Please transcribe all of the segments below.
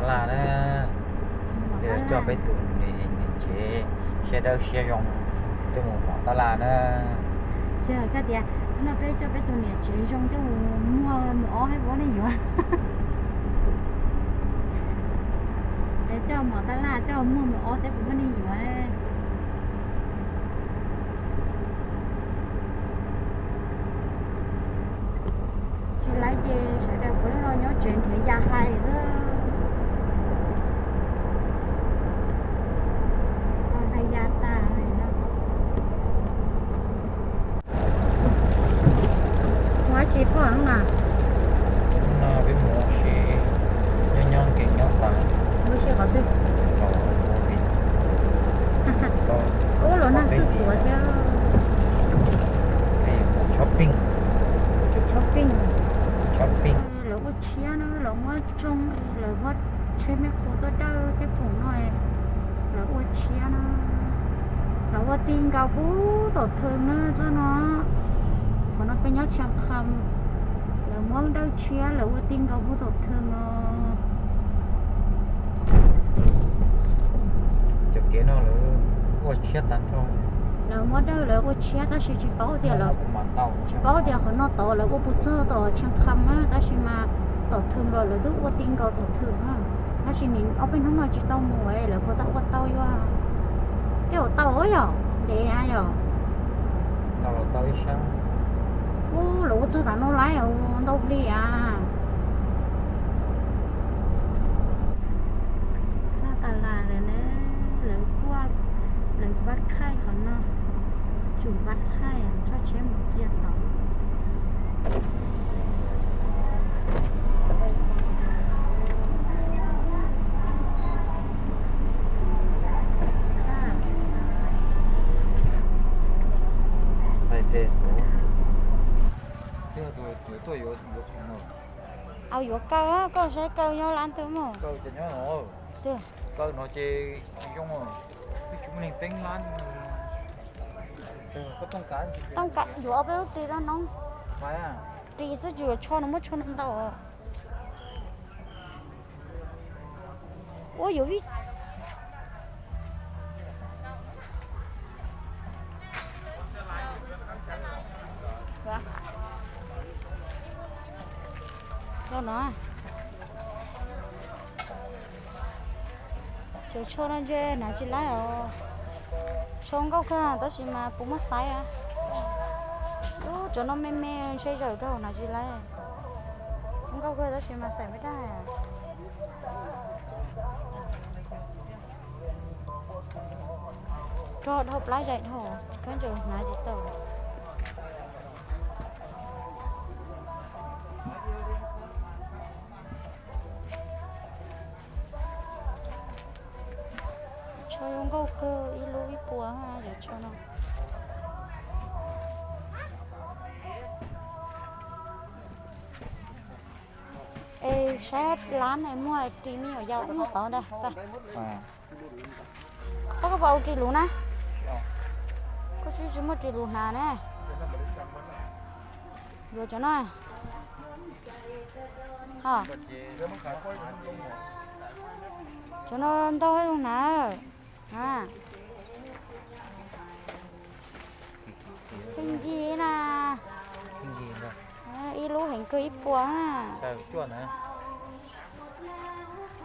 Laj na, coj peb tus niam tsev siab dawb siab zoo coj mus mov tab laj na. Koj tias no peb coj peb tus niam tsev zoo coj mus muag mus ob saib puas muaj neeg yuav. Coj mov tab laj coj muag mus ob saib puas muaj neeg yuav. Tsis laib ces sawv daws puav leej los nyob tsev nrhiav yas hlais xwb. Hlais yas tas li no. Ua dab tsi pom na? No peb mus ua si, nyob nyob nkees nyob tas. Ua si qhov twg? Ub, los nag xuj xuav thiab. Shopping. Shopping. Shopping. Lawv ua tshiab na, lawv muab tsoo, lawv muab tsheb me qhua tuaj dawj tej phoom no, lawv ua tshiab na. Lawv ua ti nkaus pub tom thw na txoj no. Qhov no peb nyob Tshav Qham, lawv muab dawj tshiab lawv ua ti nkaus pub tom thw no. Cov kev no lawv ua tshiab tag nrho. Lawv muab dawj lawv ua tshiab tab sis tsis paub tias, tsis paub tias qhov no tod lawv ua puas txog tom Tshav Qham na, tab sis mas tom thw los lawv twb ua ti nkaus tom thw na. Tab sis nim ob peb hnub no tsis tau mus lawv puas tau ua tau yuav. Tej zaum tau yom, ntev yom. Ub, lawv ua txog tas no lawm ntau hli a. Txog tas las lawm na, lawv kuaj, lawv npaj khaij qhov no, tsum npaj khaij tso tsheb mus cia tod. Au yuav kaw, koj saib kaw nyob lab twg mus. Kaw no ces tsis zoo, twb tsis muaj neeg teeb lab. Tooj Kav yuav ob peb lub ris rau noob. Ris xwb tsis yuav tsho no, muab tsho no ntau. Ua yuav vij no. Cov tsho no ntshe hnav tsis laib os. Tsho nkauj kawg tab sis mas puas muaj xaiv. Ub, cov no me me ntshe zawm dhau hnav tsis laib. Nkauj kawg tab sis mas xaiv me dab. Rog dhau plab zais dhau, khaub ncaws hnav tsis tau. Tsho zoo nkauj kawg, ib lub ib puas, cov tsho no. Es saib lab ne muaj ris me nyuam yaus muaj tod ntag. Koj puas ua ris lus na? Koj tsis tsis muaj ris lus hnav ne. Yuav cov no. Cov no ntau zoo hnav. Pheej yig na. Ib lub heev kawg ib puas na.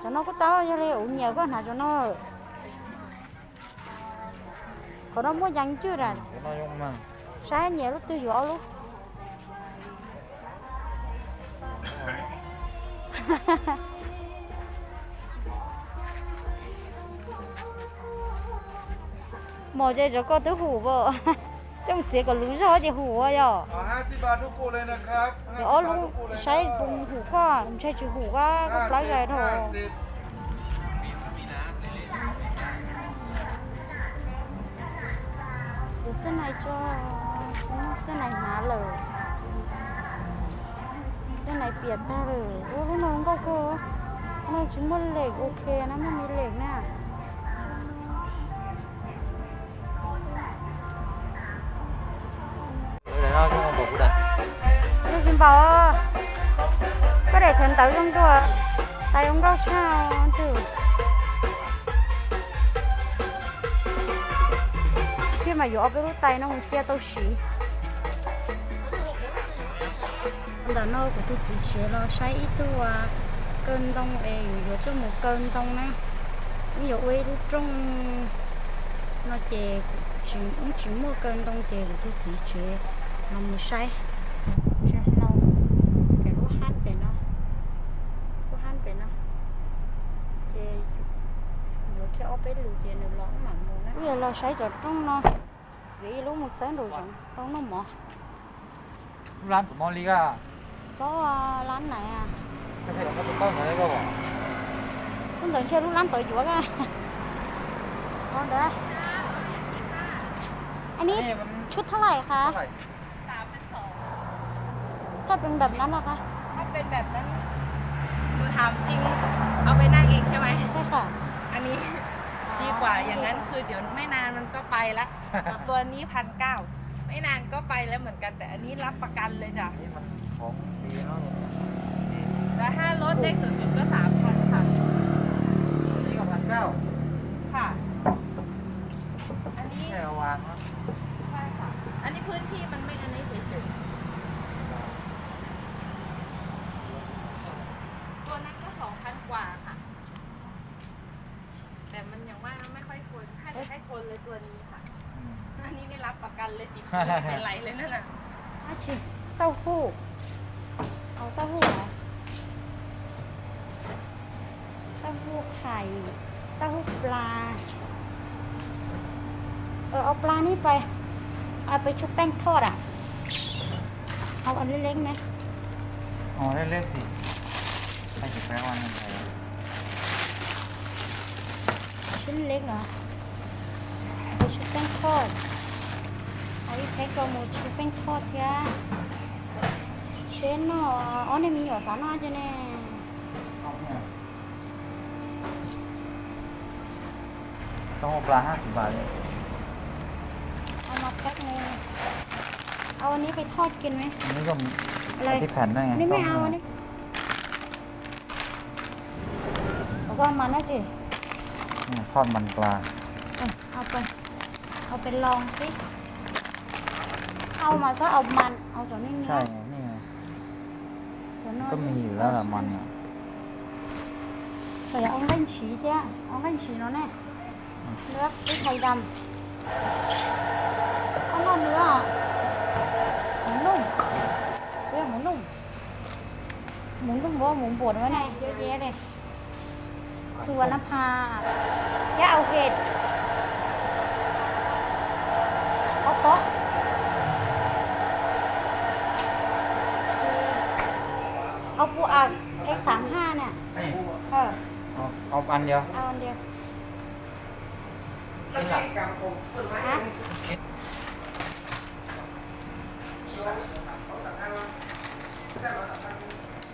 Cov no kuj tau, yog li ua nyiam koj hnav cov no. Qhov no muaj yees cwj na. Saib nyiam lub twg yuav ob lub. Mos ces cov ko twb hum as, coj mus txiav kom luv zog ces hum yom. Ob lub saib puas hum koj, ntshai tsis hum, koj plab zais dhau. Yuav xab nais tso, tsis muaj xab nais hnav lawm. Xab nais piam tag lawm. Ua lub no nkauj kawg, no tsis muaj lem, ok na, muaj me lem na. Zoo tsis npaum, koj daim thawv ntawv zoo dua. Tais zoo nkauj tshaj, thiaj mas yuav ob peb lub tais no mus cia tau siv. Ntawm no kuv tus txiv tsev los saib ib tug kaw ntoo es yus yuav coj mus kaw ntoo na. Wb yuav ua ib lub rooj no ces wb tsis muaj kaw ntoo ces kuv tus txiv tsev los mus saib. Tsis hlau, ces lub hab pem no, lub hab pem no, ces yuav kiag ob peb lus ces nws los wb mam mus na. Wb yuav los saib cov rooj no, yuav ib lub mus txawb nraum zoov tau noj mov. Lub lab tus no li a? Lub lab na. Lub ntawd ntshe lub lab tod yuav a. Ntawd. Anh ấy, chút tháng này hả? Cóเป็นแบบนั้นเหรอคะ? ถ้าเป็นแบบนั้น หนูถามจริง เอาไปนั่งเองใช่ไหม? ใช่ค่ะ อันนี้ดีกว่า อย่างนั้นคือเดี๋ยวไม่นานมันก็ไปละ ตัวนี้พันเก้า ไม่นานก็ไปแล้วเหมือนกัน แต่อันนี้รับประกันเลยจ้ะ นี่มันของดีเนาะ แต่ถ้าลดได้สูงสุดก็สามพันค่ะ อันนี้ก็พันเก้า ค่ะ อันนี้แค่วางเนาะ ใช่ค่ะ อันนี้พื้นที่มันไม่อันนี้เฉยๆ ตัวนั้นก็สองพันกว่าค่ะ แต่มันยังว่าไม่ค่อยทน ถ้าจะให้ทนเลยตัวนี้ค่ะ อันนี้ได้รับประกันเลยสิบปีไม่เป็นไรเลยนั่นน่ะ Tab sis, ntau hub, au, ntau hub hov, ntau hub khai, ntau hub pla, au pla ni pais, pais tsuj peej thoj a, au leb leb ne. Leb leb xim, sib leb los, pais tsuj peej thoj, au ib pheeb rau mus tsuj peej thoj thiab. Seb noj, ob niag me nyuam xav noj ces ne. Tau pla hab xim vas. Au mas peb ne. Au anib pais thoj kiag ne. Anib pais thoj ne. Ua koj mas noj tsis? Thoj mas pla. Au pais, au pais los xwb. Au mas xob au mas, au cov niag niag. Cov no ko mi lawm mas. Txawm yog au nqaij ntshiv thiab, au nqaij ntshiv no ne. Lwb ib thais dam. Koj noj lwb, hmuv nooj, hmuv nooj, hmuv nooj, hmuv npuam ne, yog ye ne. Tua nab pha, thiab au hes, ob pob, au pua a, es xaam haj na. Au an yog.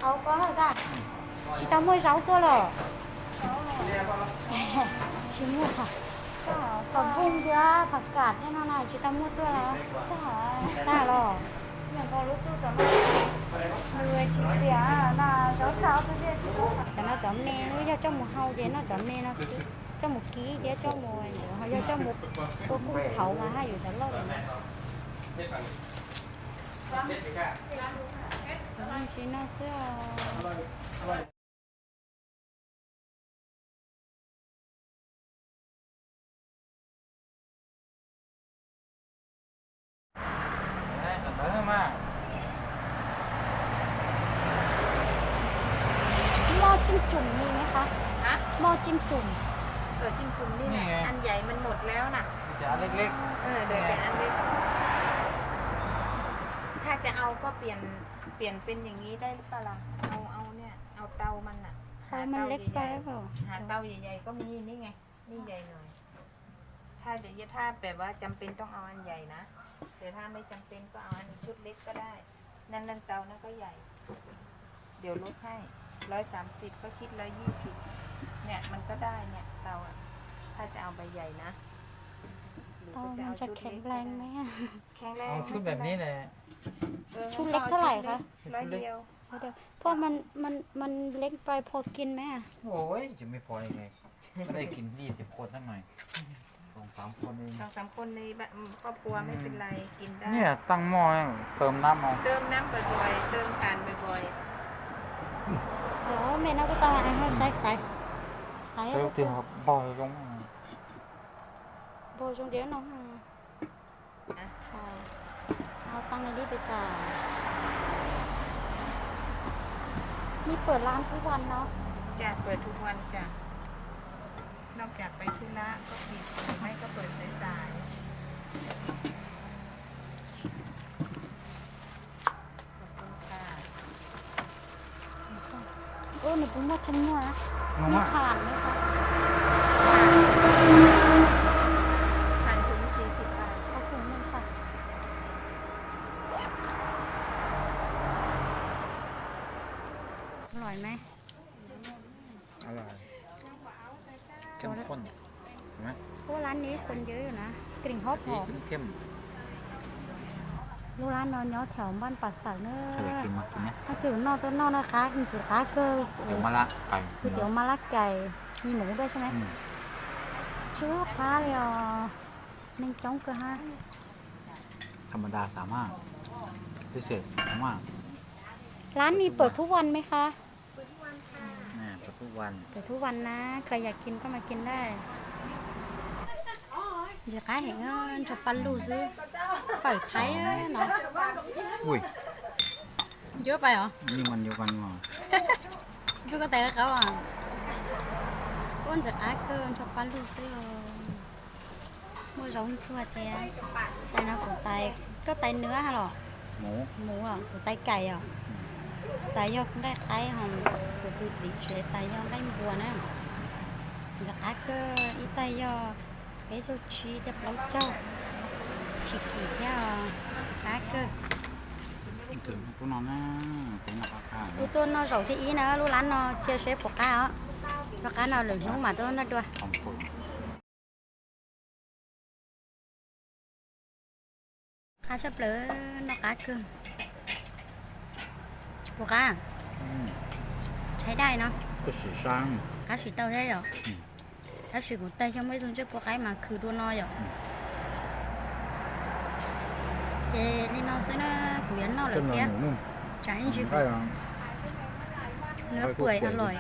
Au koj hawj tas, tsis tau muaj zaub tuaj los? Tsis muaj. Phav vooj thiab phav kam thiab no na tsis tau muaj tuaj los? Tag los. Cov no cov me, yog coj mus hau ces noj cov me no xwb, coj mus kib thiab coj mus, ho yog coj mus ua kuj thauv mas haj yuav cov loj li. Cov me tsis noj xwb. Hmo tseem tsum li ne ha? Hmo tseem tsum. Tseem tsum li ne, an yais mas mot lawm na. Ua an leg. Tha ca au ko piam, piam pes yam li dai li pa las? Au, au ne, au tau mas na. Tau mas leg pa. Ha tau yais yais ko me ni ne, ni yais no. Tha ca, tha pem ua cam pes tooj au an yais na. Ces tha me cam pes ko au an tshut leg ko dai. Nan nan tau na ko yais. Dio lub hais,ร้อยสามสิบ ko khib ร้อยยี่สิบ ne, mas ko dai ne, tau. Tha ca au npais yais na. Tau, ca au tshut leg ko dai. Kheev leej. Tshut leg thab lais ha? Tshut leg. เดี๋ยว พ่อมัน มัน มันเล็กไป พอกินไหมอะ โอ้ย จะไม่พอได้ไง ก็ได้กินยี่สิบคนสักหน่อย สองสามคนเอง สองสามคนในบ้าน ครอบครัวไม่เป็นไร กินได้ เนี่ยตั้งหม้อให้เติมน้ำเอา เติมน้ำบ่อยๆ เติมถ่านบ่อยๆ อ๋อ แม่น้องก็ต้องเอาใส่ ใส่ ใส่ ใส่ แล้วก็ เติมบ่อยลง บ่อยลงเดี๋ยวน้อง อ่ะ เอาตังค์ในนี้ไปจ่าย นี่เปิดร้านทุกวันเนาะ จ้ะ เปิดทุกวันจ้ะ นอกจากไปธุระก็ปิด หรือไม่ก็เปิดสายๆ ขอบคุณค่ะ Ơ, nws puas muaj thaj nyuag, muaj thaum no, thaum no, thaum no. Loj mas. อร่อย เข้มข้น เห็นไหม Ua, lab no koom ywv na, krim hob hom. Lub lab no nyob thaum npaj pas xawm na. Tus noj tuaj noj no qab, ntxim qab kawg. Hwj tiav mab lab kais, me nyuam dua xwb na. Tsw qab li os, neeg coob kawg hab. Lab no ntawm thub vas mas qab? Ntawm thub vas na, koj yav kis koj mas kis dab. Ntxim qab heev, ntsuag paj lug xwb. Fawm Thaib no. Yuav pais os? Yuav koj tais qab os. Ua, ntxim qab kawg, ntsuag paj lug xwb. Muaj zaub ntxuag thiab. Tais no kuv tais, koj tais nws los? Mus os, kuv tais kais os. Tais yog nqaij qaib ho, kuv tus txiv tsev tais yog nqaij npua na. Ntxim qab kawg, ib tais yog peb caug tsib thiab plaub caug, tsis kim thiab os. Qab kawg. Kuv tuaj noj zaum thib ib na, lub lab no cia seb puas qab os. Lub qab no lwm hnub mam tuaj noj dua. Qab tshaj plaws, noj qab kawg. Puas qab? Tshaib daj no. Qab sim tau thiab yom. Tab sis kuv tais xyoo muaj ib tug ntsej puab qaib mas khwv dua no yom. Ces li no xwb na, kuv yuav noj lawm thiab. Tsam ib ntsis kuv, nws puas a lom.